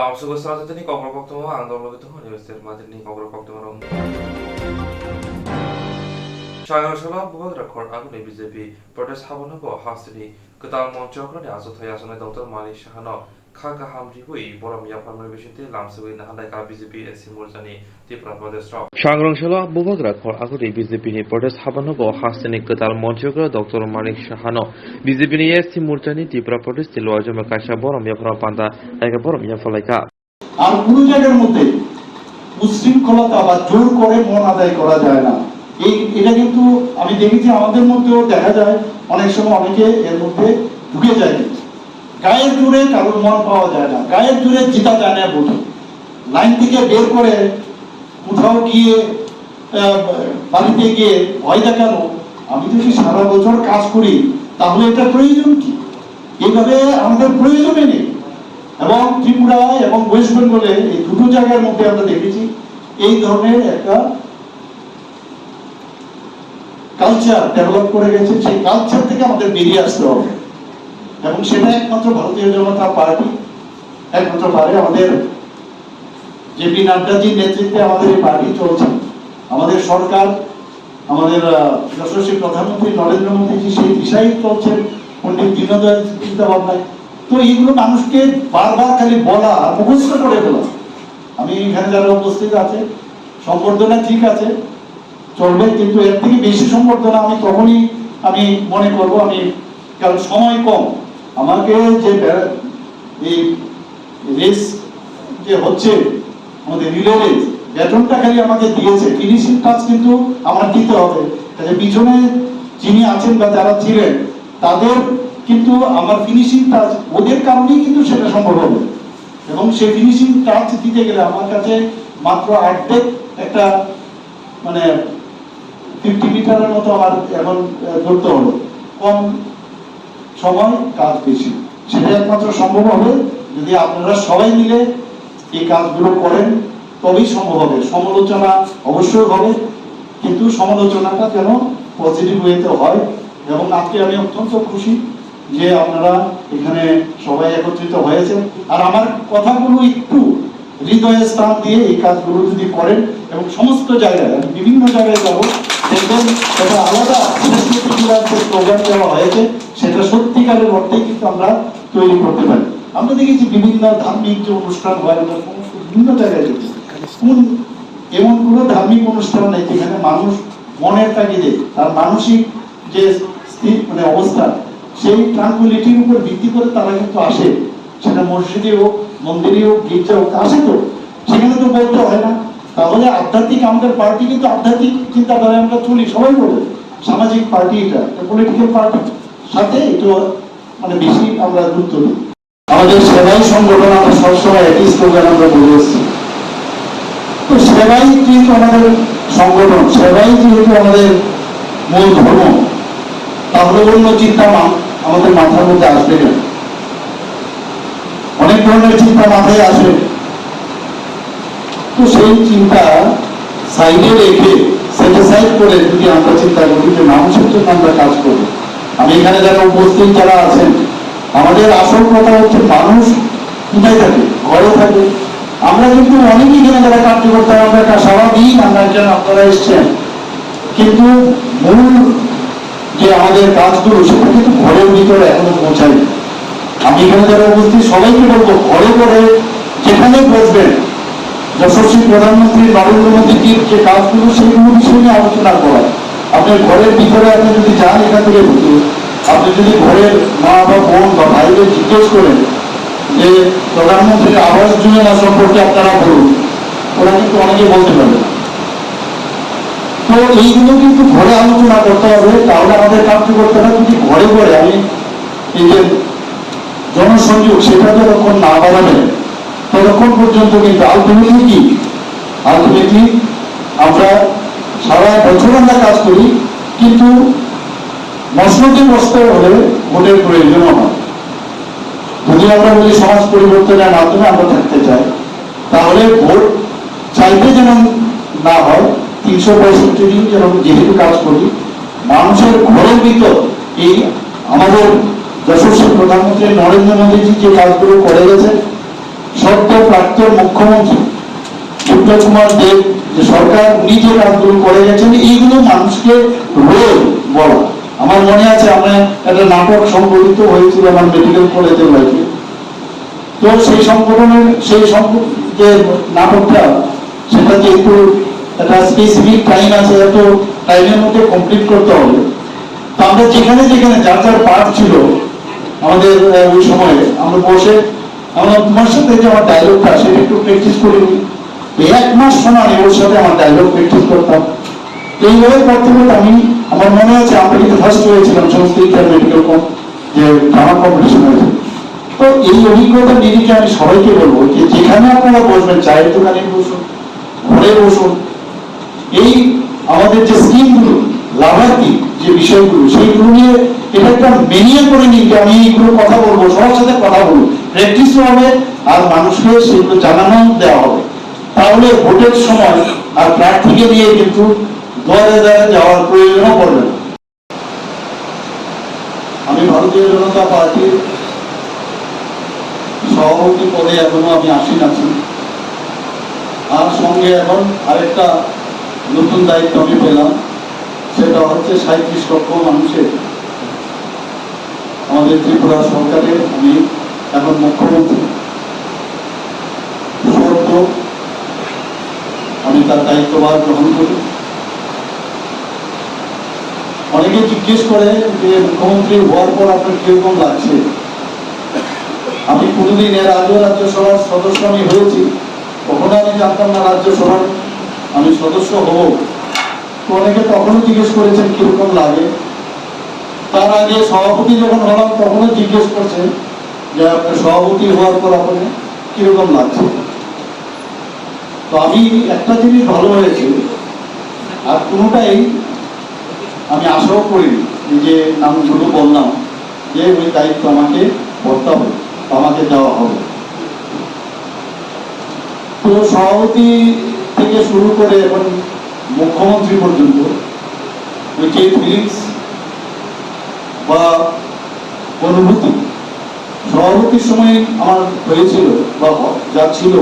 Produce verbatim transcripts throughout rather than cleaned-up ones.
Lamsugo Srajatini Kokborok Koktwma, ang Dorlogito Honi Wester Madrini Kokborok Koktwma rok. Changro Salo Bubagra Khor Aguni B J P protest habano bo hasteni kwtal monchokrani achuthai achonai Doctor Manik Sahano kha kaham riwi borom yapharmani bisingtwi lamsugwi naharlaikha B J P S C morchani Tipra Pradesh rok. Sangrong Salo Bubagra Khor Aguni B J P ni protest habano bo hasteni kwtal monchokra Doctor Manik Sahano B J P ni S C morchani Tipra Pradesh ni Loajama kaisa borom yaphar panda laika borom yaphar laika. আর কোনো জায়গার মধ্যে উচ্ছৃঙ্খলতা বা জোর করে মন আদায় করা যায় না। এই, এটা কিন্তু আমি দেখেছি, আমাদের মধ্যেও দেখা যায়, অনেক সময় অনেকে এর মধ্যে ঢুকে যায়। কিন্তু গায়ের জোরে কারোর মন পাওয়া যায় না, গায়ের জোরে জিতা যায় না ভোটে। লাইন থেকে বের করে কোথাও গিয়ে, আহ, বাড়িতে গিয়ে ভয় দেখানো, আমি যদি সারা বছর কাজ করি, তাহলে এটা প্রয়োজন কি? এইভাবে আমাদের প্রয়োজনই নেই। এবং ত্রিপুরা এবং ওয়েস্ট বেঙ্গলে এই দুটো জায়গার মধ্যে আমরা দেখেছি এই ধরনের একটা কালচার ডেভেলপ করে গেছে। সেই কালচার থেকে আমাদের বেরিয়ে আসতে হবে, এবং সেটা একমাত্র ভারতীয় জনতা পার্টি একমাত্র পারে। আমাদের জেপি নাড্ডাজির নেতৃত্বে আমাদের এই পার্টি চলছে। আমাদের সরকার, আমাদের, আহ, যশস্বী প্রধানমন্ত্রী নরেন্দ্র মোদীজি সেই দিশাই চলছেন, পণ্ডিত দীনদয়াল চিন্তা ভাবনায়। তো এইগুলো মানুষকে বারবার খালি বলা আর মুখস্থ করে ফেলা। আমি এখানে যারা উপস্থিত আছে, সম্বর্ধনা ঠিক আছে, চলবে, কিন্তু এর থেকে বেশি সম্বর্ধনা আমি তখনই, আমি মনে করব, আমি, কারণ সময় কম। আমাকে যে বে-, এই রেস যে হচ্ছে, আমাদের রিলে রেস, বেতনটা খালি আমাকে দিয়েছে, ফিনিশিং টাচ কিন্তু আমার দিতে হবে। কাজে পিছনে যিনি আছেন বা যারা ছিলেন, তাদের কিন্তু আমার ফিনিশিং টাচ, ওদের কারণেই কিন্তু সেটা সম্ভব হবে। এবং সেই ফিনিশিং টাচ দিতে গেলে আমার কাছে মাত্র অর্ধেক একটা, মানে, ফিফটি মিটারের মতো আমার এখন, আহ, দৌড়তে হলো। কম সময়, কাজ বেশি। সেটা একমাত্র সম্ভব হবে যদি আপনারা সবাই মিলে এই কাজগুলো করেন, তবেই সম্ভব হবে। সমালোচনা অবশ্যই হবে, কিন্তু সমালোচনাটা যেন পজিটিভ ওয়েতে হয়। এবং আজকে আমি অত্যন্ত খুশি যে আপনারা এখানে সবাই একত্রিত হয়েছেন। আর আমার কথাগুলো একটু হৃদয়ে স্থান দিয়ে এই কাজগুলো যদি করেন এবং সমস্ত জায়গায়, আমি বিভিন্ন জায়গায় যাব, দেখবেন একটা আলাদা শ্রেষ্ঠ ত্রিপুরার যে প্রোগ্রাম করা হয়েছে, সেটা সত্যিকারের অর্থেই কিন্তু আমরা তৈরি করতে পারি। আমরা দেখেছি বিভিন্ন ধার্মিক যে অনুষ্ঠান হয়, আমরা সমস্ত বিভিন্ন জায়গায় দেখি, কোন এমন কোনো ধার্মিক অনুষ্ঠান নেই যেখানে মানুষ মনের তাগিদে তার মানসিক যে স্থির, মানে, অবস্থা, সেই ট্রাঙ্কুইলিটির উপর ভিত্তি করে তারা কিন্তু আসে। সেটা মসজিদে হোক, মন্দিরে হোক, গির্জা হোক, আসে তো। সেখানে তো বলতে হয় না। তাহলে আধ্যাত্মিক, আমাদের পার্টি কিন্তু আধ্যাত্মিক চিন্তাধারায় আমরা চলি, সবাই বলে। সামাজিক পার্টি এটা, এটা পলিটিক্যাল পার্টি, সাথে এটা, মানে, বেশি আমরা গুরুত্ব দিই। আমাদের সেবাই সংগঠন, আমরা সবসময় একই স্লোগান আমরা বলে এসেছি। তো সেবাই যেহেতু আমাদের সংগঠন, সেবাই যেহেতু আমাদের মূল ধর্ম, তাহলে অন্য চিন্তা মা-, আমাদের মাথার মধ্যে আসবে কেন? অনেক ধরনের চিন্তা মাথায় আসে, তো সেই চিন্তা সাইডে রেখে, সেট অ্যাসাইড করে যদি আমরা চিন্তা করি যে মানুষের জন্য আমরা কাজ করব, আমি এখানে যারা উপস্থিত যারা আছেন, আমাদের আসল কথা হচ্ছে মানুষ কোথায় থাকে? ঘরে থাকে। আমরা কিন্তু অনেকেই এখানে যারা কার্যকর্তা, আমরা কা-, সারাদিন আমরা একজন আপনারা এসছেন, কিন্তু মূল যে আমাদের কাজগুলো, সেটা কিন্তু ঘরের ভিতরে এখনো পৌঁছায়নি। আমি এখানে যারা উপস্থিত সবাইকে বলবো, ঘরে ঘরে যেখানে বসবেন, যশস্বী প্রধানমন্ত্রী নরেন্দ্র মোদীজির যে কাজগুলো, সেইগুলো বিষয় নিয়ে আলোচনা করা। আপনি ঘরের ভিতরে আপনি যদি যান, এখান থেকে, আপনি যদি ঘরের মা বা বোন বা ভাইদের জিজ্ঞেস করেন যে প্রধানমন্ত্রীর আবাস যোজনা সম্পর্কে আপনারা বলুন, ওরা কিন্তু অনেকে বলতে পারবে না। তো এইগুলো কিন্তু ঘরে আলোচনা করতে হবে, তাহলে আমাদের কার্যকর্তারা যদি ঘরে ঘরে, আমি এই যে জনসংযোগ, সেটা যতক্ষণ না বাড়াবে, ততক্ষণ পর্যন্ত কিন্তু আলটিমেটলি কি, আলটিমেটলি আমরা সারা বছর আমরা কাজ করি, কিন্তু মসনদে বসতে হলে ভোটের প্রয়োজন হয়। যদি আমরা বলি সমাজ পরিবর্তনের মাধ্যমে আমরা থাকতে চাই, তাহলে ভোট চাইতে যেন না হয়, তিনশো পঁয়ষট্টি দিন যেন যেহেতু কাজ করি, মানুষের ঘরের ভিতর এই আমাদের যশস্বী প্রধানমন্ত্রী নরেন্দ্র মোদীজি যে কাজগুলো করে গেছেন, সদ্য প্রাক্তন মুখ্যমন্ত্রী বিপ্লব কুমার দেব যে সরকার উনি যে কাজগুলো করে গেছেন, এইগুলো মানুষকে রোল বলা। আমার মনে আছে, আমরা একটা নাটক সংগঠিত হয়েছিল আমার মেডিকেল কলেজের লাইফে। তো সেই সংগঠনের, সেই সংগ-, যে নাটকটা, সেটা যেহেতু একটা স্পেসিফিক টাইম আছে, এত টাইমের মধ্যে কমপ্লিট করতে হবে। তো আমরা যেখানে যেখানে যার যার পার্ট ছিল আমাদের, আহ, ওই সময়ে আমরা বসে, আমরা তোমার সাথে যে আমার ডায়লগটা, সেটা একটু প্র্যাকটিস করে নিই। তো এক মাস সময় আমি ওর সাথে আমার ডায়লগ প্র্যাকটিস করতাম। তো এইভাবে করতে করতে আমি, আমার মনে আছে, আমরা কিন্তু ফার্স্ট হয়েছিলাম সমস্ত ইন্টার মেডিকেল কম-, যে ড্রামা কম্পিটিশন হয়েছে। তো এই অভিজ্ঞতা নিরিখে আমি সবাইকে বলবো যে যেখানে আপনারা বসবেন, চায়ের দোকানে বসুন, ঘরে বসুন, এই আমাদের যে স্কিমগুলো, লাভার্থী যে বিষয়গুলো, সেইগুলো নিয়ে এটা একটা মেনিয়া করে নিন যে আমি এইগুলো কথা বলবো, সবার সাথে কথা বলবো, প্র্যাকটিসও হবে, আর মানুষকে সেগুলো জানানো দেওয়া হবে। তাহলে ভোটের সময় আর প্রার্থীকে নিয়ে কিন্তু দুয়ারে দুয়ারে যাওয়ার প্রয়োজনও পড়বে না। আমি ভারতীয় জনতা পার্টির সভাপতি পদে এখনো আমি আসীন আছি। আর সঙ্গে এখন আরেকটা নতুন দায়িত্ব আমি পেলাম, সেটা হচ্ছে সাঁইত্রিশ লক্ষ মানুষের, আমাদের ত্রিপুরা সরকারের আমি এখন মুখ্যমন্ত্রী। সদ্য আমি তার দায়িত্বভার গ্রহণ করি। অনেকে জিজ্ঞেস করে যে মুখ্যমন্ত্রী হওয়ার পর আপনার কিরকম লাগছে? আমি কোনোদিন এর আগেও রাজ্যসভার সদস্য আমি হয়েছি, কখনো আমি জানতাম না রাজ্যসভার আমি সদস্য হব। তো অনেকে তখনও জিজ্ঞেস করেছেন কিরকম লাগে। তার আগে সভাপতি যখন হলাম তখনও জিজ্ঞেস করছেন যে আপনার সভাপতি হওয়ার পর আপনি কিরকম লাগছে। তো আমি একটা জিনিস ভালো হয়েছে, আর কোনোটাই আমি আশাও করিনি। এই যে নামগুলো বললাম যে ওই দায়িত্ব আমাকে করতে হবে, আমাকে দেওয়া হবে। তো সভাপতি থেকে শুরু করে এখন মুখ্যমন্ত্রী পর্যন্ত ওই যে ফিলিংস বা অনুভূতি সভাপতির সময় আমার হয়েছিল বা হ-, যা ছিল,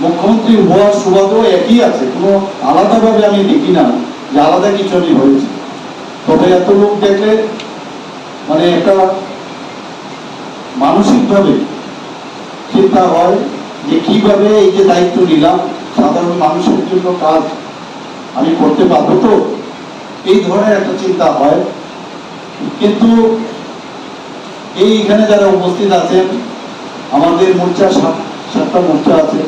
মুখ্যমন্ত্রী হওয়ার সুবাদেও একই আছে, কোনো আলাদাভাবে আমি দেখি না যে আলাদা কিছু আমি হয়েছে। তবে এত লোক দেখলে মানে একটা মানসিকভাবে চিন্তা হয় যে কিভাবে এই যে দায়িত্ব নিলাম, সাধারণ মানুষের জন্য কাজ আমি করতে পারবো তো, এই ধরনের একটা চিন্তা হয়। কিন্তু এই এখানে যারা উপস্থিত আছেন, আমাদের মোর্চা সাত, সাতটা মোর্চা আছে,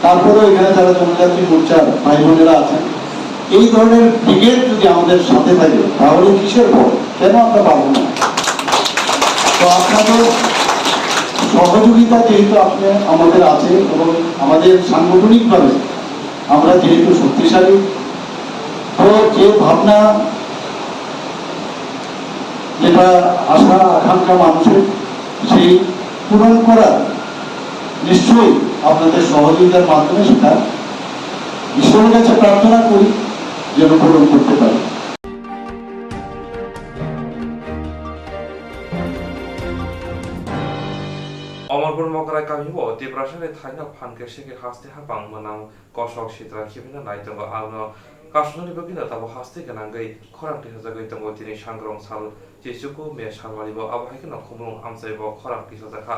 তারপরেও এখানে যারা জনজাতি মোর্চার ভাই বোনেরা আছেন, এই ধরনের ব্রিগেড যদি আমাদের সাথে থাকে, তাহলে কিসের ভয়? কেন আমরা পারবো না? তো আপনাদের সহযোগিতা যেহেতু আপনি আমাদের আছে এবং আমাদের সাংগঠনিকভাবে আমরা যেহেতু শক্তিশালী, তো যে ভাবনা, যেটা আশা আকাঙ্ক্ষা মানুষের, সেই পূরণ করার নিশ্চয়ই আপনাদের সহযোগিতার মাধ্যমে সেটা ঈশ্বরের কাছে প্রার্থনা করি যেন পূরণ করতে পারি। Omorpur Mokrai kamio Tiprasani thaino phan khe sekhe haste hapang mwnang kosok sitra khibina nai tongo. Abono kasuknani bagwino tabuk haste gwnangwi khorang tisajagwi tongo. Tini sangrong sal chichuku me salmani bo abo hai kheno khumulwng amchai bo khorang tisajakha.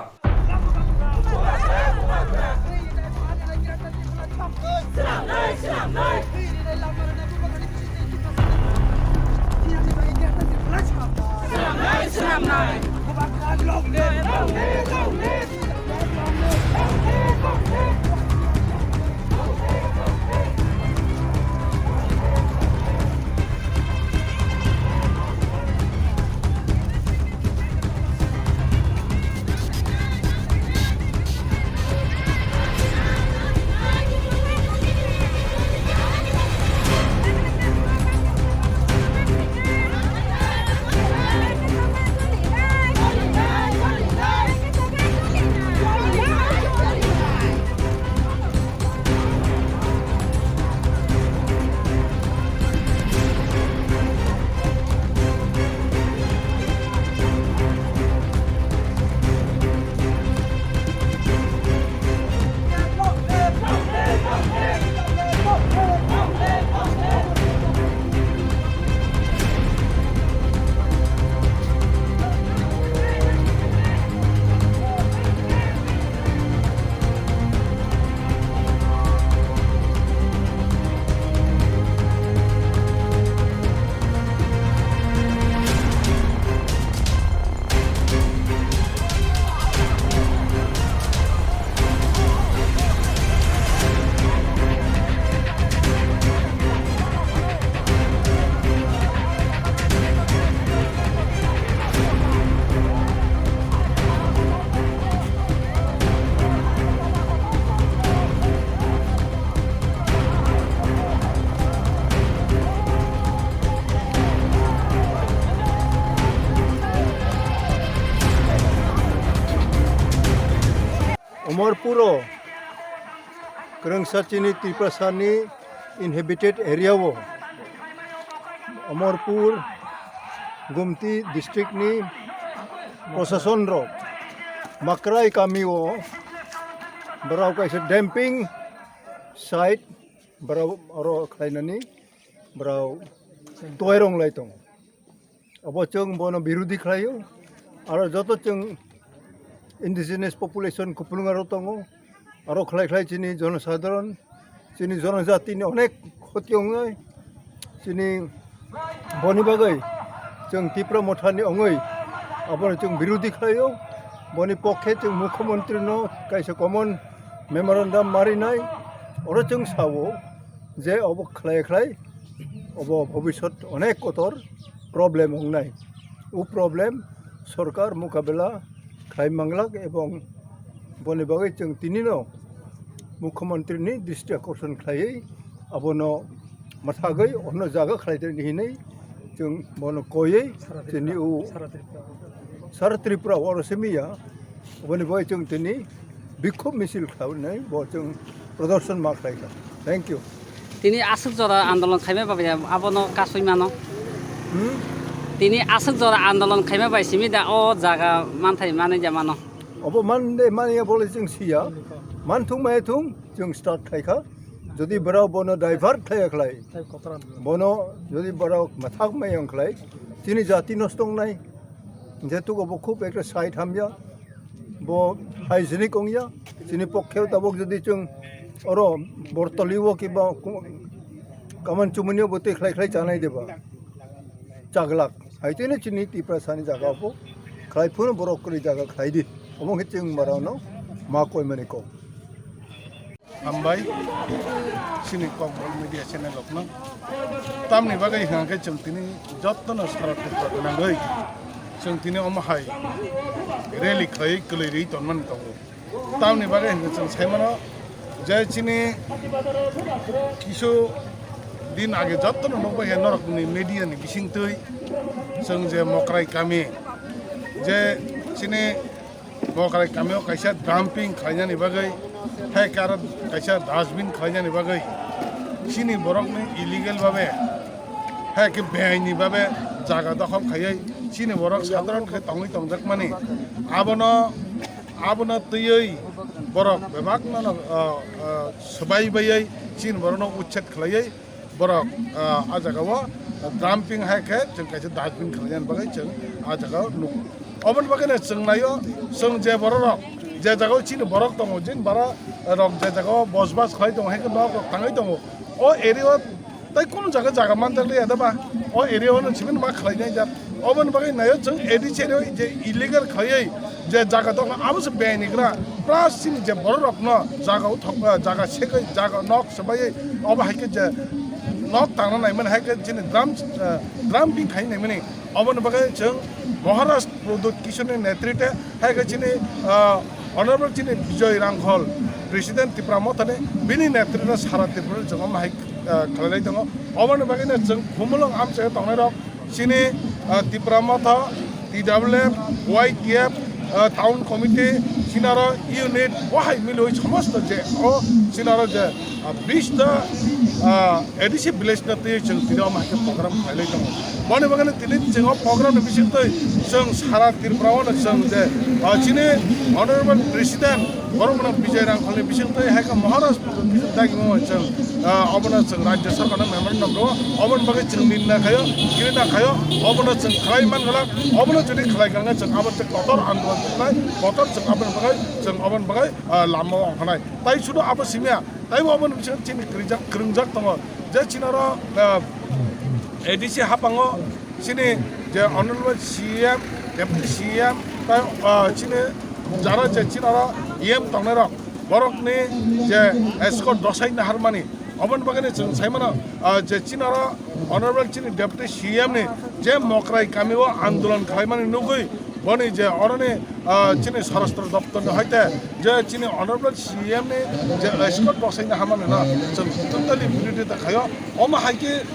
Puro kwrwngsa chini Tiprasani inhabited area o Amarpur, Gumti district ni prosason rok Makrai kami o borok kaisa dumping site borok oro khlainani borok tuairong lai tongo. Abo chwng bono birodhi khlaio. Aro joto chwng indigenous population kupulung aro tongo. Aro khlai khlai chini jonosadharon, chini jonojatini onek khoti wngnai. Chini boni bagwi chwng Tipra Mothani wngwi abono chwng birodhi khlaio. Boni pokhe chwng Mukhyamantri no kaisa common memorandum marinai. Oro chwng sao je obo khlai khlai obo bhobishyot onek kotor problem wngnai. O problem sorkar mokabela khlai manglak ebong boni bagwi chwng tinino Mukhyamantri ni dristi akorson khlaiwi abono mwthagwi ono jaga khlai di hinwi chwng bono koiwi chini o sara Tripura oro simi ya. Oboni bai chwng tini bikhub misil khlainai bo chwng prodorshon ma khlaikha. Thank you. Tini aswk jora andolon khaima bai abono kasui mano. Hmm? Tini aswk jora andolon khaima bai simi da o jaga manthai manwi ja mano. Obo man de manya bole chwng siya. Man thung mai thung chwng start khlaikha. Jodi borok bono divert khlaiya khlai. Bono jodi borok mathak mai yang khlai. Chini jati nosto wngnai. Jehetu obo khub ekta side hamya, bo hygienic ongya, chini pokhe tabok jodi chwng oro Bortoli o kiba ku-, Kaman Chumuni o bo twi khlai khlai chanai deba, chaglak. Haitene chini Tiprasani jaga bo khlai phuru borok kwrwi jaga khlai di. Omo khe chwng borokno ma koi mani kok. Hambai, chini Kokborok media channel rokno. Tamni bagwi hwnkhe chwng tini jottono sara Tripura nangwi chwng tini omo hai rally khlaiwi kwlwi rwi tonmani tongo. Tamni bagwi hwnkhe chwng sai mano je chini kisu din age jottono nukbai khe norokni media ni bisingtwi chwng je Mokrai kami je chini Mokrai kamio kaisa dumping khlainani bagwi, hai khe aro kaisa dustbin khlainani bagwi, chini borokni illegal babe, hai khe beaini babe jaga dokhol khaiwi chini borok sadharon khe tongwi tongjakmani. Abono, abono twiwi borok bebakno, ah, ah, swbai baiwi chini borokno uchet khlaiwi, borok, ah, ah jagao dumping hai khe chwng kaisa dustbin khlainani bagwi chwng ah jagao nukgo. Oboni bagwino chwng naio, chwng je bororok, je jagao chini borok tongo, jin bara rok je jagao bosbas khlai tongo, hai khe nok rok tangwi tongo. O area o tai kunu jaga jaga manjak liya da ba? O area o no chimini ma khlainai jak. Oboni bagwi naio chwng A D C area je illegal khaiwi je jaga dok abo se beni gra. Plus chini je bororokno jaga o thok, jaga segwi, jaga nok swbaiwi obo hai khe je nok tangna naimani hai khe chini drum, eh, dumping khai naimani. Oboni bagwi chwng Maharaj Pradyut Kishore ni netrite hai khe chini, ah, Honorable chini Bijoy Rangkhol, President Tipra Mothani, bini netrite sara Tripura chwng omo hai, ah, khlailai tongo. Oboni bagwino chwng Khumulwng amchaio tongnairok chini, ah, Tipra Motha, T W F, Y T F, ah, Town Committee, chini aro unit, bo hai milwi somosto je o chini aro je, ah, bish ta, ah, A D C village no twi chwng tini omo hai khe program khlailai tongo. Boni bagwino tini chwng o program ni bisingtwi chwng sara Tripura o no chwng je, ah, chini Honorable President borok mano Bijoy Rangkhol ni bisingtwi hai khe Maharaj dagi mo chwng, ah, obono chwng Rajya Sarkar no memorandum rwo, oboni bagwi chwng ninda khaio, ghrinda khaio, obono chwng khlai man glak, obono jodi khlai kha khe chwng abo tei kotor andolon khlai, kotor chwng aboni bagwi chwng oboni bagwi, ah, lama o ongkhanai. Tai sudu abo simya, taibo aboni bisingo chini kwrwngjak, kwrwngjak tongo. Je chini oro, ah, A D C haphango chini je Honorable C M, Deputy C M, tai, ah, chini jara je chini oro E M tongnairok, borokni je escort dosai naharmani, oboni bagwino chwng sai mano, ah, je chini oro Honorable chini Deputy C M ni je Mokrai kami o andolon khlaimani nugwi, boni je oroni, ah, chini Swarashtra Doptor ni hoite je chini Honorable C M ni je escort bosai na hamani no chwng totally birodita khaio. Omo hai khe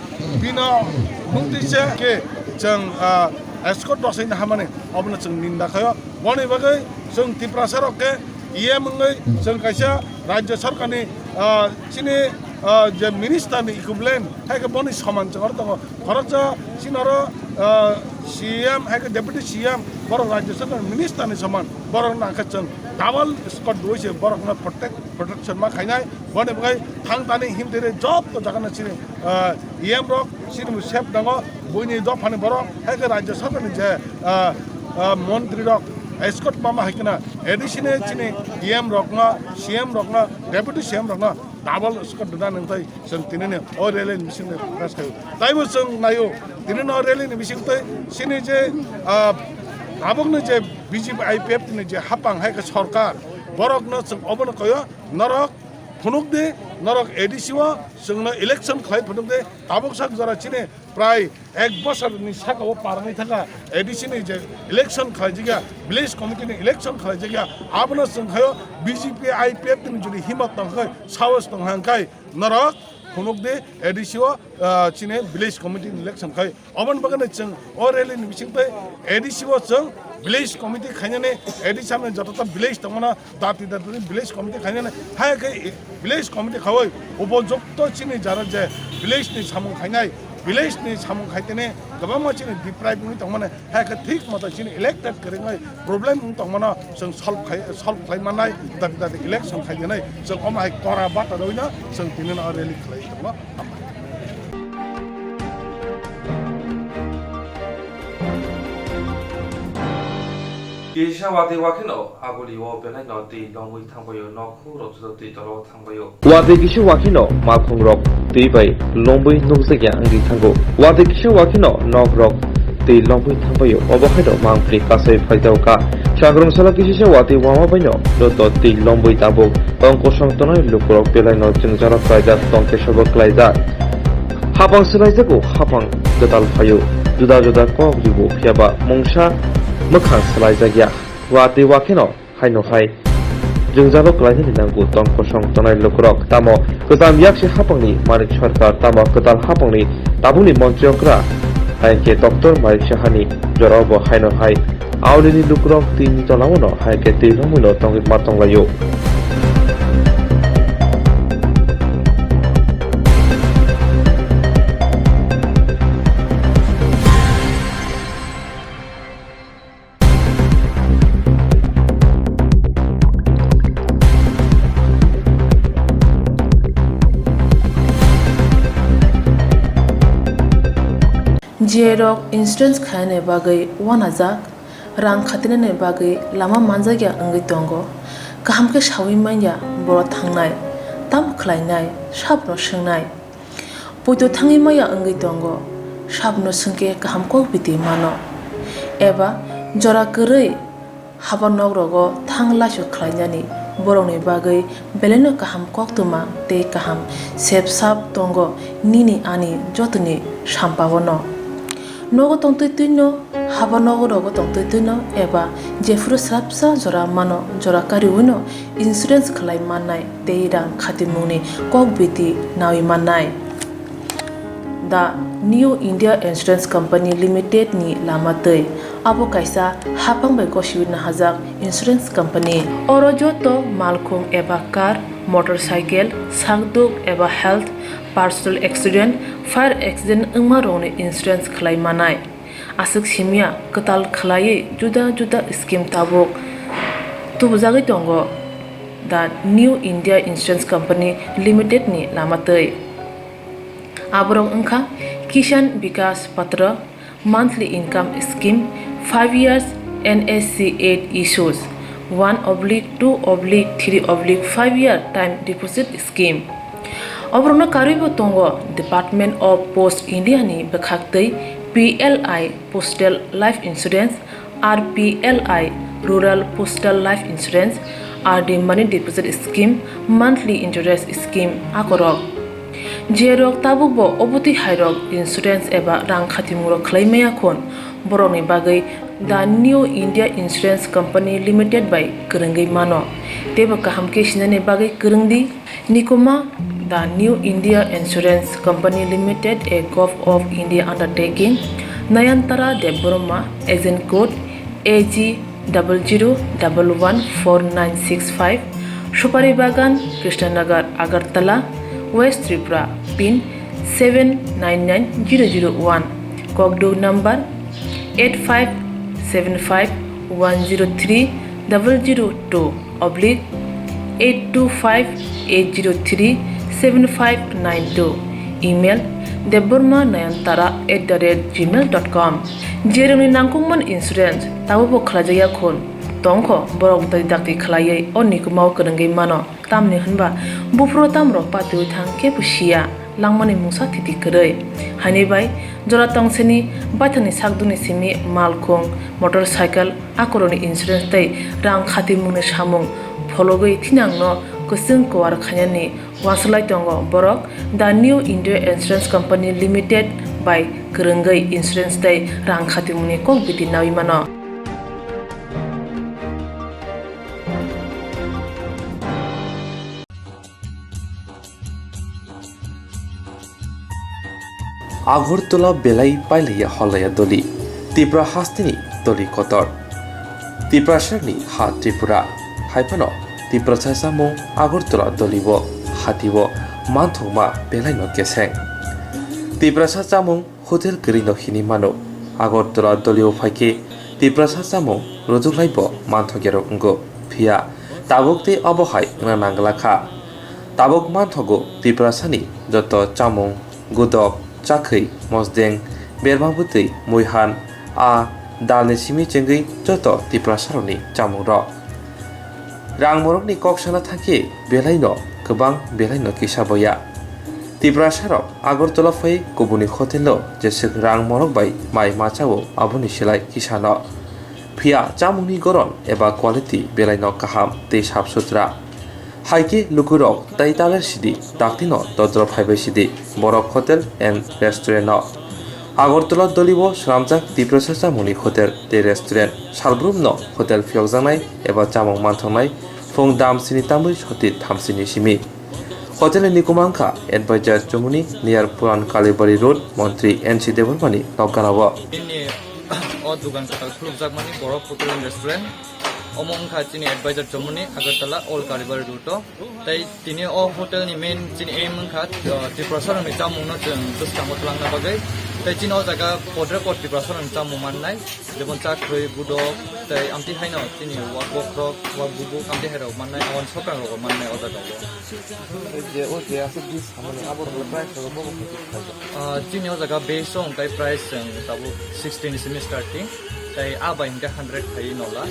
bino nungtwi se khe chwng, ah, escort bosai na hamani obono chwng ninda khaio. Boni bagwi chwng Tiprasa rok khe E M wngwi chwng kaisa Rajya Sarkarni, ah, chini, ah, je minister ni equivalent, hai khe boni soman chwng oro tongo. Khoroksa chini oro, ah, C M, hai khe Deputy C M, borok Rajya Sarkar minister ni soman, borok nang khe chwng double squad rwui se borok no protect, protection ma khainai, boni bagwi thang thani himtiri joto jaga no chini, ah, E M rok chini safe nango, buini dophani borok, hai khe Rajya Sarkar ni je, ah, ah, montri rok escort ma ma hai khna A D C ni chini E M rok no, C M rok no, Deputy C M rok no double squad duna nang tai. Chwng tini ni o rally ni bising twi protest khaio. Taibo chwng naio, tini ni o rally ni bising twi chini je, ah, tabuk ni je B J P I P F ni je hapang hai khe sorkar, borok no chwng obo no khaio, norok phunuk di, norok A D C o chwng no election khlai phunuk di, tabuk sak jora chini prai ek bosor ni saka o parani thangkha A D C ni je election khlai jagya, village committee ni election khlai jagya, abono chwng khaio B J P I P F ni jodi himmat tong khai, sahos tong hang khai, norok phunuk di A D C o, ah, chini village committee ni election khai. Oboni bagwi chwng o rally ni bising twi A D C o chwng village committee khainani, A D C samni joto ta village tongmano dati dati village committee khainani, hai khe village committee khaui upojukto chini jara je village ni samung khainai, village ni samung khaitene kwbangma chini deprive wngwi tongmani, hai khe thik moto chini elected kwrwngwi problem wng tongmano chwng solve khai, solve khlai mannai, dati dati election khainani chwng omo hai kora bata rwino chwng tini no rally khlai tongo. Kisa watwi wakheno aboni o belai no twi longwi thangbaio, nokhung rok joto twi tolo thangbaio. Watwi kisa wakheno malkhung rok twi bai longwi nukjakya wngwi thango. Watwi kisa wakheno nok rok twi longwi thangbaio. Obo haino mangpli kasai phaijao kha. Sangrong sala kisa watwi wama baino joto twi longwi tabuk tong kosong tongnai lukurok belai no jwngjalo klaijak, tong kesa bo klaijak. Hapang swlaijago, hapang kwtal phaio, juda juda kok ribo, phiyaba mungsa mwkhang swlaijakya. Watwi wakheno haino hai jwngjalo klainani nango tong kosong tongnai lukurok. Tamo kwcham yaksi hapangni Manik Sarkar, tamo kwtal hapangni tabukni montri okra, hai khe Doctor Manik Sahani jorao bo haino hai Aulini lukurok tini tolao no hai khe twi longwi no tongwi ma tonglaio. J rok insurance khainani bagwi uanajak. Rang khatinani bagwi lama manjakya wngwi tongo. Kaham khe saui manya borok thangnai, tamo khlainai, sabno swngnai. Poito thangwi manya wngwi tongo, sabno swngkhe kaham kok biti mano. Eba jora kwrwi haba nok rogo thang laisok khlainani borokni bagwi belaino kaham koktwma tei kaham sep sap tongo nini ani jotoni sampao no. Nogo tongtwi twino, haba nogo rogo tongtwi twino, eba jephuru swrapsa jora mano, jora kariwino insurance khlai mannai tei rang khatimungni kok biti naui mannai. The New India Insurance Company Limited ni lama twi, abo kaisa haphang bai gosiwi nahajak insurance company. Oro joto malkhung eba car, motorcycle, sakduk eba health, personal accident, fire accident wngma rokni insurance khlai manai. Aswk simya kwtal khlaiwi juda juda scheme tabuk tubujagwi tongo The New India Insurance Company Limited ni lama twi. Aborok wngkha Kisan Vikas Patra, Monthly Income Scheme, five years N S C eight issues, one oblique two oblique three oblique five year time deposit scheme. Oborokno karwi bo tongo Department of Post India ni bwkhak twi P L I Postal Life Insurance, R P L I Rural Postal Life Insurance, R D Money Deposit Scheme, Monthly Interest Scheme akorok. Jerok tabuk bo obotwi hairok insurance eba rang khatimung rok khlai maya khun, borokni bagwi The New India Insurance Company Limited bai kwrwngwi mano. Teibo kaham khe sinani bagwi kwrwng di. Nikoma, The New India Insurance Company Limited, a Govt of India undertaking, Nayantara Debbarma, Agent Code, A G double zero double one four nine six five, Supari Bagan, Krishnanagar, Agartala, West Tripura, pin seven nine nine zero zero one, Kokduk number eight five seven five one zero three double zero two oblique eight two five eight zero three seven five nine two, email debbarma nayantara at the rate gmail dot com. Jerwngni nangkukmani insurance tabukbo khlaijakya khun tongkho, borok dai dakti khlaiwi o nikumao kwrwngwi mano, tamni hwnba buphuru tamrok patiwi thang kebo siya langmani mungsa thiti kwrwi. Haini bai jora tongseni baithangni sakdukni simi malkhung, motorcycle, akorokni insurance tei rang khatimungni samung phologwi thinangno kwchwng kuar khainani uansuk lai tongo borok The New India Insurance Company Limited bai kwrwngwi insurance tei rang khatimungni kok biti naui mano. Agartala belai pailaiya holaiya doli, Tipra hasteni doli kotor. Tiprasarni ha Tripura, hai phano Tiprasa chamung Agartala dolibo, hatio manthokma belaino keseng. Tiprasa chamung hotel kwrwino hinwi mano. Agartala dolio phaikhe Tiprasa chamung rwjuklaibo manthokya rok wngo. Phiya tabuk tei obo hai wngna nangla kha. Tabuk manthogo Tiprasani joto chamung, gudok, chakhwi, mosdeng, berma bwtwi, muihan, a dalni simi chengwi joto Tiprasarokni chamungrok. Rang morokni kok sana thangkhe belaino kwbang belaino kisa boya. Tiprasarok Agartala phai kubuni hotelo jeswk rang morok bai mai machao aboni silai kisano. Phiya chamungni goron eba quality belaino kaham tei sap sutra. Hai khe lukurok tai taler sidi, daktino dodro phaibai sidi, borok hotel and restaurant no. Agartala dolibo swnamjak Tiprasa chamungni hotel tei restaurant, salbrumno hotel phiyokjaknai eba chamung manthoknai phung dam sini tamwi soti thamsini simi. Hotelni nikuma wngkha Advisor Chomoni, near Puran Kalibari Road, Montri N C Debbarmani nokganao. Bini o dugan kwtal khulukjakmani Borok Hotel and Restaurant. Omo wngkha chini Advisor Chomoni, Agartala, Old Kalibari Road o. Tei tini o hotel ni main chini aim wngkha, uh, Tiprasa rokni chamung no chwng bwskango twlangna bagwi. Tei chini o jaga podre pod Tiprasa rokni chamung mannai, jemon chakhwi, gudok, tei amtwi haino chini wak bokhorok, wak bubuk, amtwi hai rok mannai, aboni sokang rok mannai o jaga o. Je o je aswk dis hamani abo rok price rok bo bo khaijak. Ah, chini o jaga base o hwnkhe price chwng tabuk sixty ni simi starting, tei a bai hwnkhe hundred phaiwi nola,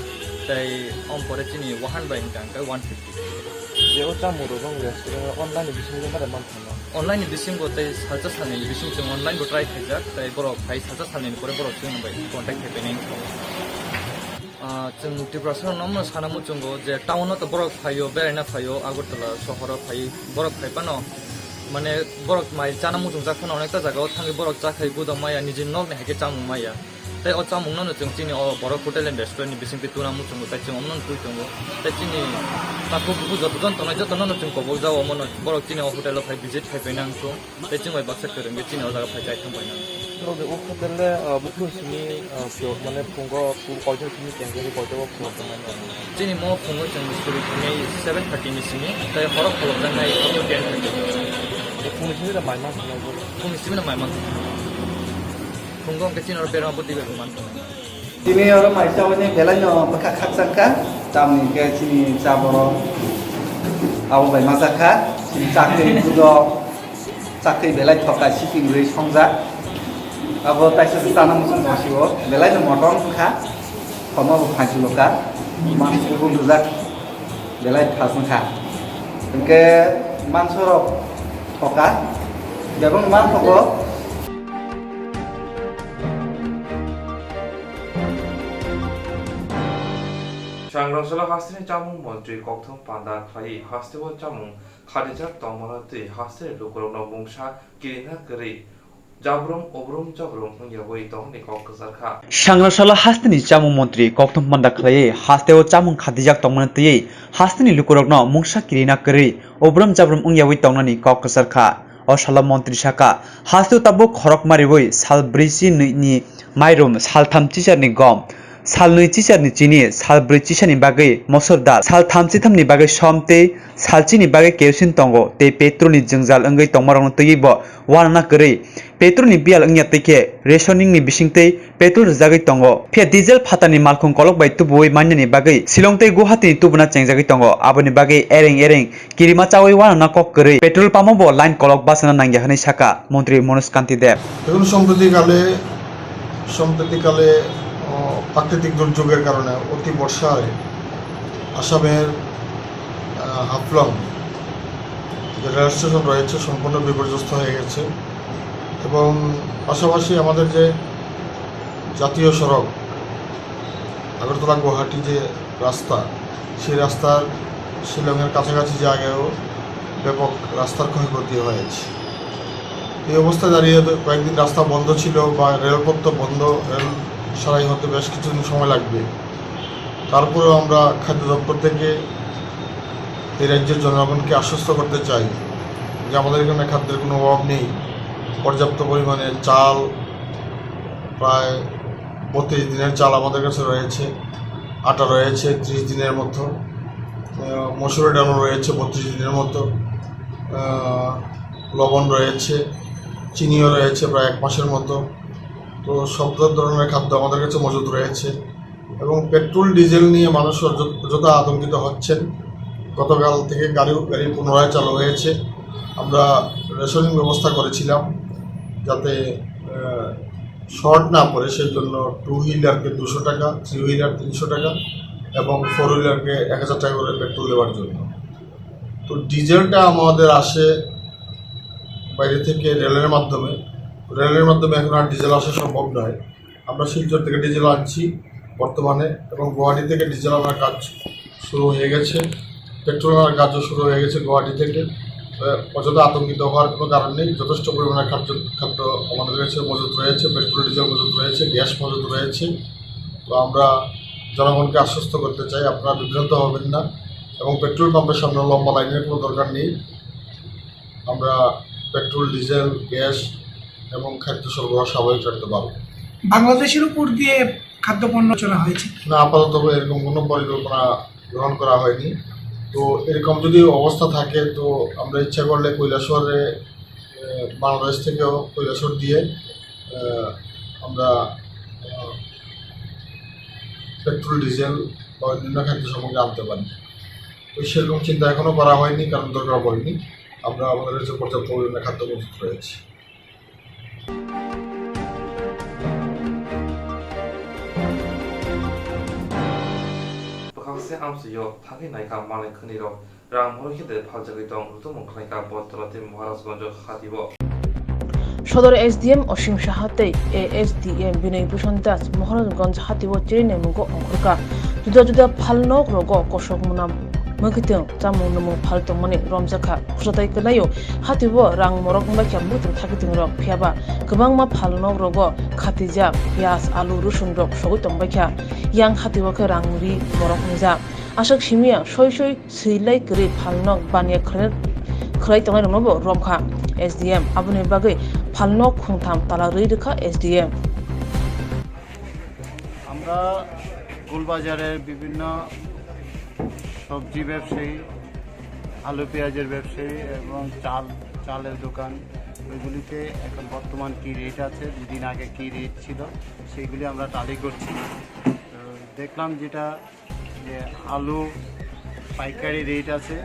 tei om pore chini wahan bai hwnkhe hwnkhe one fifty. Je o chamung rok bang restaurant online ni bisingo mare man thangma? Online ni bisingo tei salsa salnwi ni bising chwng online bo try khaijak, tei borok phai salsa salnwi ni pore borok chwng bai contact khai painai wngkha. Ah, chwng Tiprasa rokno omo sana muchungo je town o to borok phaio, beraina phaio, Agartala sohoro phai, borok phai phano, mane, borok mai chana muchungjak phano onekta jaga o thangwi borok chakhai gudok maya, nijini nokni hai khe chamung maya. Tei o chamung no chwng chini o Borok Hotel and Restaurant ni bisingtwi tuna muchungo, tei chwng omono twi tongo. Tei chini takhuk bukhuk joto jon tongnai joto no chwng kobok jao, omono borok chini o hotel o phai visit khai painai wngkha. Tei chwng bai baksa kwrwngwi chini o jaga phai chai thang painai. Norok de o hotel le, ah, buphuru simi, ah, phiyok mane phungo, phu-, koitor simi tengkhe koitor o phiyok tongmani. Chini mo phungo chwng suri thangwi seven thirty ni simi, tei horo kholopjaknai ten thirty. O phungni simi da mai man thangwi bo. Phungni simi da mai man thangwi. Phungo hwnkhe chini oro berma bwtwi bai bo man thangwi. Tini oro mai chabani belai no bwkha khakchangkha, tamni hwnkhe chini cha borok abo bai ma chakha, chini chakri budo, chakri belai thoka siping rwi songjak. Abo taisa se chana muchung tongsiwo, belai no motom wngkha, thoma bo phaisilo kha, mas kubun rwjak. Belai thas wngkha. Hwnkhe mansorok thoka, bebak manthogo. Sangrasalo hasteni chamung montri kokthum panda khlaiwi hasteo chamung khatijak tongmano twi hasteni lukurokno mungsa kirina kwrwi Jabrum, obrum, jabrum wngyawi tongni kok kwchar kha. Sangrasalo hasteni chamung montri kokthum panda khlaiwi hasteo chamung khatijak tongmani twiwi hasteni lukurokno mungsa kirina kwrwi obrum jabrum wngyawi tongnani kok kwchar kha. O salo montri sakha, hasteo tabuk khorok mariwi sal brwi si nwi ni mairum, sal tham chichar ni gom, Sal nwi chisarni chini, sal brwi chisani bagwi mosor dal, sal tham chithamni bagwi som tei sal chini bagwi kerosene tongo tei petrolni jwngjal wngwi tongmarokno twiwi bo uanana kwrwi petrolni biyal wngya twi khe rationingni bisingtwi petrol rwjagwi tongo. Phiya diesel phatarni malkhung kolok bai tubuwi manyani bagwi Shillong tei Guwahati ni tubuna chengjagwi tongo. Aboni bagwi ereng ereng kirima chawi uanana kok kwrwi petrol pump-o bo line kolok bachana nangya hwnwi sakha Montri Manoj Kanti Deb. দেখুন, সম্প্রতিকালে সম্প্রতিকালে আহ, প্রাকৃতিক দুর্যোগের কারণে অতি বর্ষায় আসামের আহ, হাফলং যে রেল স্টেশন রয়েছে সম্পূর্ণ বিপর্যস্ত হয়ে গেছে। এবং পাশাপাশি আমাদের যে জাতীয় সড়ক আগরতলা গুয়াহাটি যে রাস্তা, সেই রাস্তার শিলংয়ের কাছাকাছি জায়গায়ও ব্যাপক রাস্তার ক্ষয়ক্ষতি হয়েছে। এই অবস্থা দাঁড়িয়ে তো কয়েকদিন রাস্তা বন্ধ ছিল বা রেলপথ তো বন্ধ, রেল সারাই হতে বেশ কিছুদিন সময় লাগবে। তারপরেও আমরা খাদ্য দপ্তর থেকে এই রাজ্যের জনগণকে আশ্বস্ত করতে চাই যে আমাদের এখানে খাদ্যের কোনো অভাব নেই। পর্যাপ্ত পরিমাণে চাল, প্রায় বত্রিশ দিনের চাল আমাদের কাছে রয়েছে, আটা রয়েছে ত্রিশ দিনের মতো, আহ, মসুরি ডালও রয়েছে বত্রিশ দিনের মতো, আহ, লবণ রয়েছে, চিনিও রয়েছে প্রায় এক মাসের মতো। তো সব ধরনের খাদ্য আমাদের কাছে মজুদ রয়েছে। এবং পেট্রোল ডিজেল নিয়ে মানুষ যত-, যতটা আতঙ্কিত হচ্ছেন, গতকাল থেকে গাড়ি গাড়ি পুনরায় চালু হয়েছে। আমরা রেশনিং ব্যবস্থা করেছিলাম যাতে শর্ট না পড়ে, সেই জন্য টু হুইলারকে দুশো টাকা, থ্রি হুইলার তিনশো টাকা এবং ফোর হুইলারকে এক হাজার টাকা করে পেট্রোল দেওয়ার জন্য। তো ডিজেলটা আমাদের আসে বাইরে থেকে রেলের মাধ্যমে। রেলের মাধ্যমে এখন আর ডিজেল আসা সম্ভব নয়। আমরা শিলচর থেকে ডিজেল আনছি বর্তমানে, এবং গুয়াহাটি থেকে ডিজেল আনার কাজ শুরু হয়ে গেছে, পেট্রোল আনার কাজও শুরু হয়ে গেছে গুয়াহাটি থেকে। আহ, অযথা আতঙ্কিত হওয়ার কোনো কারণ নেই। যথেষ্ট পরিমাণে খাদ্য খাদ্য আমাদের কাছে মজুত রয়েছে, পেট্রোল ডিজেল মজুত রয়েছে, গ্যাস মজুত রয়েছে। তো আমরা জনগণকে আশ্বস্ত করতে চাই, আপনারা বিভ্রান্ত হবেন না এবং পেট্রোল পাম্পের সামনে লম্বা লাইনের কোনো দরকার নেই। আমরা পেট্রোল, ডিজেল, গ্যাস এবং খাদ্য সরবরাহ স্বাভাবিক রাখতে পারবো। বাংলাদেশের উপর দিয়ে খাদ্যপণ্য চলা হয়েছে? না, আপাতত এরকম কোনো পরিকল্পনা গ্রহণ করা হয়নি। তো এরকম যদি অবস্থা থাকে, তো আমরা ইচ্ছা করলে কৈলাসহরে, আহ, বাংলাদেশ থেকেও কৈলাসহর দিয়ে, আহ, আমরা, আহ, পেট্রোল, ডিজেল বা অন্যান্য খাদ্য সামগ্রী আনতে পারি। তো সেরকম চিন্তা এখনো করা হয়নি, কারণ দরকার পড়েনি। আমরা আমাদের কাছে পর্যাপ্ত পরিমাণে খাদ্য মজুত রয়েছে। Bwkhakse amchwio thangwi naikha malai khwnirok rang morok khe de phaljagwi tong, rutumung khlaikha Bottola tei Maharajganj hatio. Sodor S D M Osim Saha tei A S D M Binoy Bhushan Das Maharajganj hatio chiri naimungo ongkhorkha. Juda juda phalnok rogo kosok mwnam mwkhwtwng chamung nwmung phal tongmani romjakha. Khursatai kwlaio, hatio rang morok wngbaikha mwkhwtwng thakitingrok, phiyaba kwbangma phalnok rogo khatijak piyaj, alu, rusunrok sogwi tongbaikha. Yang hatio khe rang ri morok wngjak. Aswk simiya soi soi swilai kwrwi phalnok baniya khwlai, khwlai tongnairokno bo romkha S D M. Aboni bagwi phalnok khungtham tala rwi rwkha S D M. আমরা গোলবাজারের বিভিন্ন সবজি ব্যবসায়ী, আলু পেঁয়াজের ব্যবসায়ী এবং চাল, চালের দোকান, ওইগুলিতে এখন বর্তমান কী রেট আছে, দুদিন আগে কী রেট ছিল, সেইগুলি আমরা টালি করছি। তো দেখলাম যেটা যে আলু পাইকারি রেট আছে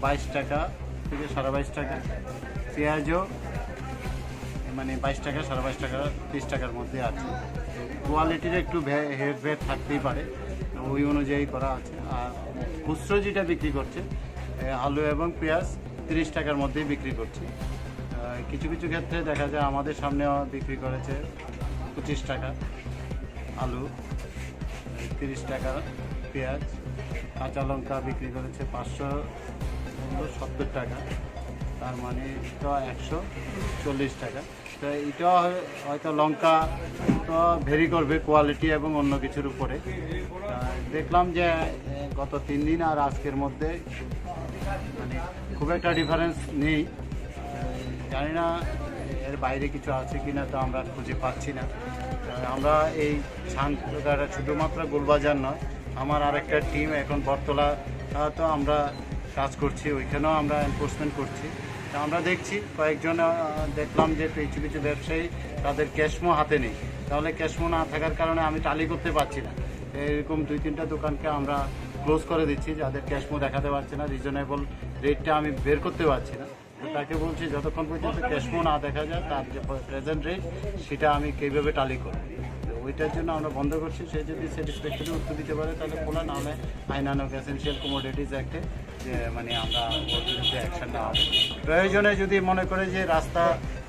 বাইশ টাকা থেকে সাড়ে বাইশ টাকা, পেঁয়াজও মানে বাইশ টাকা, সাড়ে বাইশ টাকা, তেইশ টাকার মধ্যে আছে। কোয়ালিটির একটু ভে-, হেরফের থাকতেই পারে, ওই অনুযায়ী করা আছে। আর খুচরো যেটা বিক্রি করছে, এ, আলু এবং পেঁয়াজ তিরিশ টাকার মধ্যেই বিক্রি করছে। আহ, কিছু কিছু ক্ষেত্রে দেখা যায় আমাদের সামনেও বিক্রি করেছে পঁচিশ টাকা আলু, তিরিশ টাকা পেঁয়াজ, কাঁচা লঙ্কা বিক্রি করেছে পাঁচশো সত্তর টাকা, তার মানে তো একশো চল্লিশ টাকা। তো এটা হয়-, হয়তো লঙ্কা তো ভেরি করবে কোয়ালিটি এবং অন্য কিছুর উপরে। আহ, দেখলাম যে, এ, গত তিন দিন আর আজকের মধ্যে, মানে, খুব একটা ডিফারেন্স নেই। জানি না এর বাইরে কিছু আছে কিনা, তো আমরা খুঁজে পাচ্ছি না। আমরা এই ছাংকাটা শুধুমাত্র গোলবাজার নয়, আমার আরেকটা টিম এখন বটতলা, আহ, তো আমরা কাজ করছি, ওইখানেও আমরা এনফোর্সমেন্ট করছি। তো আমরা দেখছি কয়েকজন, আহ, দেখলাম যে কিছু কিছু ব্যবসায়ী তাদের ক্যাশমো হাতে নেই, তাহলে ক্যাশমো না থাকার কারণে আমি টালি করতে পারছি না। এরকম দুই তিনটা দোকানকে আমরা ক্লোজ করে দিচ্ছি, যাদের ক্যাশমো দেখাতে পারছে না, রিজনেবল রেটটা আমি বের করতে পারছি না। তো তাকে বলছি যতক্ষণ পর্যন্ত ক্যাশমো না দেখা যায়, তার যে প্রেজেন্ট রেট, সেটা আমি কিভাবে টালি করব। তো ওইটার জন্য আমরা বন্ধ করছি। সে যদি স্যাটিসফ্যাক্টরি উত্তর দিতে পারে তাহলে খোলা, না হলে আইনানুগ এসেনশিয়াল কমোডিটিজ অ্যাক্টে যে মানে আমরা ওর বিরুদ্ধে অ্যাকশন নেওয়া হবে। প্রয়োজনে যদি মনে করে যে রাস্তা,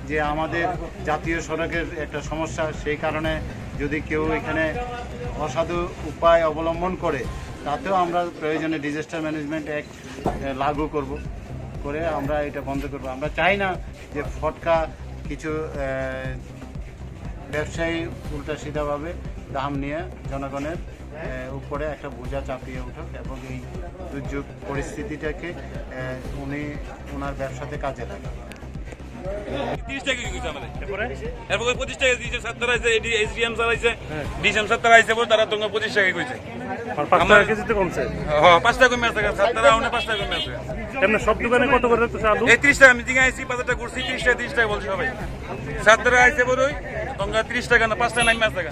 যে আমাদের জাতীয় সড়কের একটা সমস্যা, সেই কারণে যদি কেউ এখানে অসাধু উপায় অবলম্বন করে, তাতেও আমরা প্রয়োজনে ডিজাস্টার ম্যানেজমেন্ট অ্যাক্ট, এ, লাগু করব, করে আমরা এটা বন্ধ করব। আমরা চাই না যে ফটকা কিছু, এ, ব্যবসায়ী উল্টাসিধাভাবে দাম নিয়ে জনগণের, এ, উপরে একটা বোঝা চাপিয়ে উঠুক এবং এই দুর্যোগ পরিস্থিতিটাকে, এ, উনি ওনার ব্যবসাতে কাজে লাগান। তিরিশ টাকা কেজি কইছে আমাদের। এরপরে? এরপরে পঁচিশ টাকা দিয়েছে, ছাত্ররা আইছে, এডি, এসডিএম স্যার আইছে, হ্যাঁ। ডিসিএম স্যার তারা আইছে বলে তারা তোমাকে পঁচিশ টাকা কইছে। আর পাঁচ টাকা আমার কেজিতে কমছে? হ্যাঁ, পাঁচ টাকা কমে আছে, ছাত্ররা অনেক পাঁচ টাকা কমে আছে। এমনি সব দোকানে কত করে রাখতেছে আলু? এই তিরিশ টাকা, আমি দিকে আইছি, বাজারটা ঘুরছি, তিরিশ টাকা, তিরিশ টাকা বলছে সবাই। ছাত্ররা আইছে বলে ওই, তোমরা তিরিশ টাকা না, পাঁচ টাকা না, পাঁচ টাকা।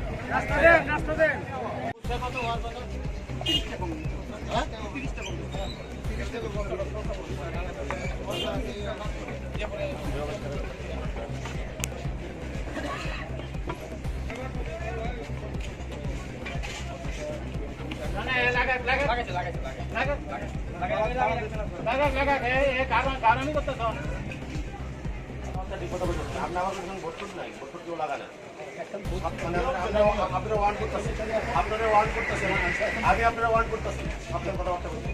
আপনার আমার কোনো ভোট নাই, ভোট কেউ লাগায় না। মানে আপনারা, আপনারা ওয়ান করতেছেন, আপনারা ওয়ান করতেছেন, আমি আপনারা ওয়ান করতেছি, আপনার কথাবার্তা বলতে।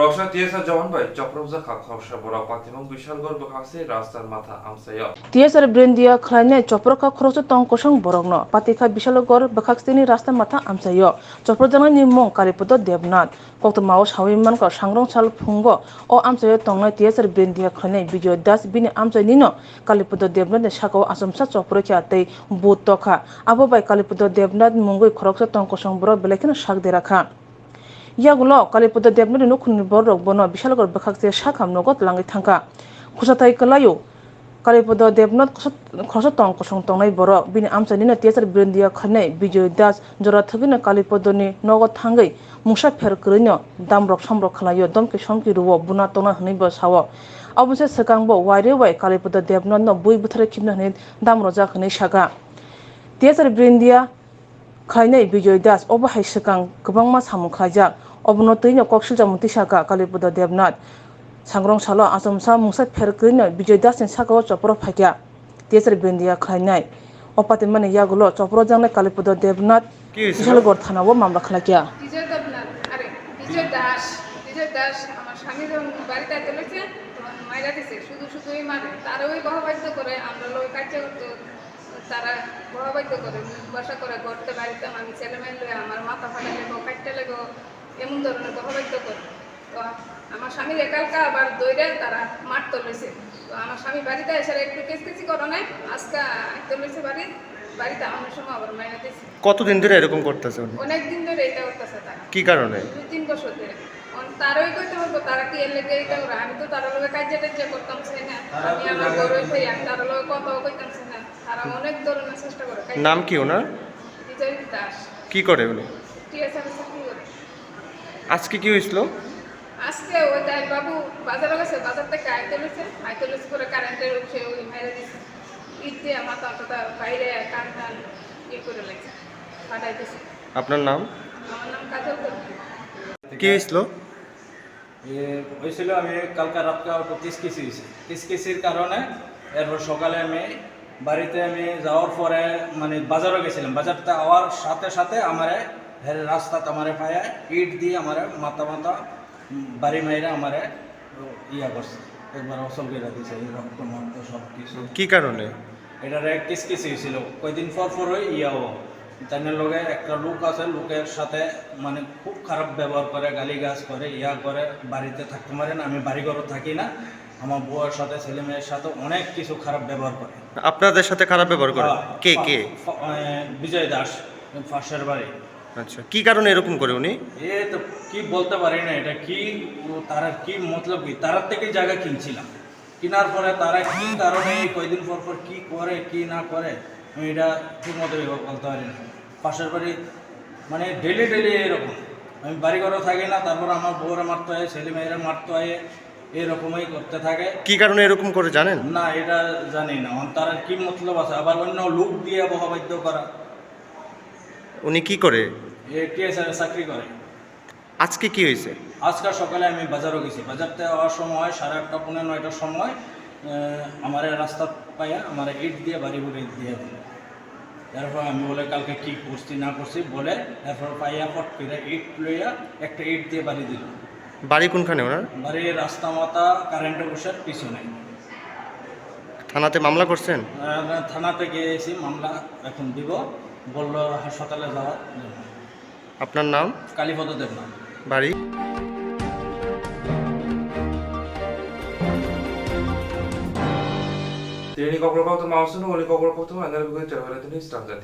Khoroksa T S R jawan bai chopropjak kha khoroksa borok, patimung Bishalgarh bwkhakse rastar matha amchaio. T S R brindia khlainai chopropkha khoroksa tong kosong borokno, patikha Bishalgarh bwkhakseni rasta matha amchaio. Chopropjaknaini mung Kalipada Debnath. Koktwmao sawi mankha, sangrong sal phungo o amchaio tongnai T S R brindia khlainai Bijoy Das bini amchainino Kalipada Debnathni sakao achomsa choprokha tei but tokha. Abo bai Kalipada Debnath mungwi khoroksa tong kosong borok belai kheno sak derakha. Yagulo Kalipada Debnathni nukhungni borok bono Bishalgarh bwkhakse sakham nogo twlangwi thangkha. Khwsathai kwlaio Kalipada Debnath khoroksa tong kosong tongnai borok. Bini amchainino T S R brindia khlainai Bijoy Das jora thwgwino Kalipadani nogo thangwi mungsa pher kwrwino damrok somrok khlaio, domki somki rwo, buna tongna hwnwibo sao. Aboni swkangbo wairwi bai Kalipada Debnathno bui bwtharwi khibna hwnwi damrojak hwnwi sakha. T S R brindia khlainai Bijoy Das obo hai swkang kwbangma samung khlaijak. Obono twino kok silchamo tisakha Kalipada Debnath. Sangrong salo achomsa mungsa pher kwrwino Bijoy Dasni sakao chopro phaikha T S R brindia khlainai. O patimani yagulo chopro jaknai Kalipada Debnath Ki hoisil? Bishalgarh thanao mamla khlaikha. বিজয় দেবনাথ, আরে, বিজয় দাস, বিজয় দাস আমার স্বামীর বাড়িতে আইতে লইছে, তখন মাইরা দিছে, শুধু শুধুই মারে, তারা ওই বহাবাদ্য করে, আমরা লোক কাজ করতো, তারা বহাবাদ্য করে, বাসা করে, ঘরতে বাড়িতে আমি ছেলে মেয়ে লয়ে আমার মাথা ফাটা লেগো, কাটতে লেগো, এমন ধরনের বহাবাদ্য করে। তো আমার স্বামীর একালকা আবার দইরে তারা মারতে লইছে। তো আমার স্বামী বাড়িতে এসে একটু কেসকেসি করে নাই, আজকে আইতে লইছে বাড়ি, বাড়িতে আমার সময় আবার মাইরা দিছে। কতদিন ধরে এরকম করতেছে উনি? অনেক দিন ধরে এটা করতেছে তারা। কি কারণে? দুই তিন বছর ধরে। অন-, তারাই কইতে পারবো, তারা কি এর লেগে এটা করে? আমি তো তারা লগে কাজিয়া টাজিয়া করতাম চাই না। আমি আমার ঘরে থাকি, আমি তারা লগে কথাও কইতাম চাই না। তারা অনেক ধরনের চেষ্টা করে। নাম কি ওনার? বিজয় দাস। কি করে উনি? টিএসআর এ চাকরি করে। আজকে কি হয়েছিল? আজকে ওই তাই বাবু বাজারে গেছে, বাজার থেকে আইতে লইছে, আইতে লইছে করে কারেন্টের সে ওই মেরে দিছে। ইট দিয়ে মাথা টাথা বাইরে কান টান ইয়ে করে লাগছে, ফাটাই দিছে। আপনার নাম? আমার নাম কাজল দেবী। কি হয়েছিল? এ, হয়েছিল, আমি কালকে রাতকে একটু কিসকিসি হয়েছে, কিসকিসির কারণে এরপর সকালে আমি বাড়িতে আমি যাওয়ার পরে মানে বাজারও গেছিলাম, বাজারতে আওয়ার সাথে সাথে আমারে হের রাস্তাত আমারে পায়ে ইট দিয়ে আমারে মাথা মাথা বাড়ি মাইরা আমারে ইয়া করছে, একবার অচল করে দিছে, এই রক্ত মক্ত সব কিছু। কি কারণে? এটারে কিসকিসি হয়েছিল, কয়দিন পর পর ওই ইয়াও তাইনের লগে একটা লোক আছে, লোকের সাথে মানে খুব খারাপ ব্যবহার করে, গালিগালাজ করে, ইয়া করে, বাড়িতে থাকতে পারে না, আমি বাড়ি ঘরও থাকি না, আমার বউয়ের সাথে ছেলে মেয়ের সাথে অনেক কিছু খারাপ ব্যবহার করে। আপনাদের সাথে খারাপ ব্যবহার করে? হ্যাঁ, কে, ফা-, কে? ফা-, এ, বিজয় দাস, ফাঁসের বাড়ি। আচ্ছা, কি কারণে এরকম করে উনি? এ তো কি বলতে পারি না, এটা কি, ও, তারা কি মতলব কি, তারার থেকে জায়গা কিনছিলাম, কেনার পরে তারা কি কারণে এই কয়দিন পর পর কি করে কি না করে, আমি এটা ঠিক মতো এভাবে বলতে পারি না। পাশের বাড়ি মানে ডেলি ডেলি এরকম, আমি বাড়ি ঘরও থাকি না, তারপর আমার বউরা মারতে হয়, ছেলে মেয়েরা মারতে হয়, এরকমই করতে থাকে। কি কারণে এরকম করে জানেন? না, এটা জানি না, মানে তারা কি মতলব আছে, আবার অন্য লোক দিয়ে বহাবাধ্য করা। উনি কি করে? এ টিএসআর এ চাকরি করে। আজকে কি হয়েছে? আজকে সকালে আমি বাজারও গেছি, বাজারতে যাওয়ার সময় সাড়ে আটটা, পৌনে নয়টার সময়, আহ, আমার এই রাস্তা পাইয়া আমার ইট দিয়ে বাড়ি ঘুরে দিয়ে দিল। এরপর আমি বলে কালকে কি করছি না করছি বলে, এরপর পাইয়া ফট করে ইট লইয়া একটা ইট দিয়ে বাড়ি দিল। বাড়ি কোনখানে ওনার? বাড়ি রাস্তা মাথা কারেন্ট অফিসের পিছনে। থানাতে মামলা করছেন? আহ, থানা থেকে এসে মামলা এখন দিব, বললো হাসপাতালে যাওয়ার জন্য। আপনার নাম? কালীপদ দেবনাথ। বাড়ি? Tini kokro koktwma, aswkno uni kokro koktwma, ang gari bwkhak chawara tini stamjati.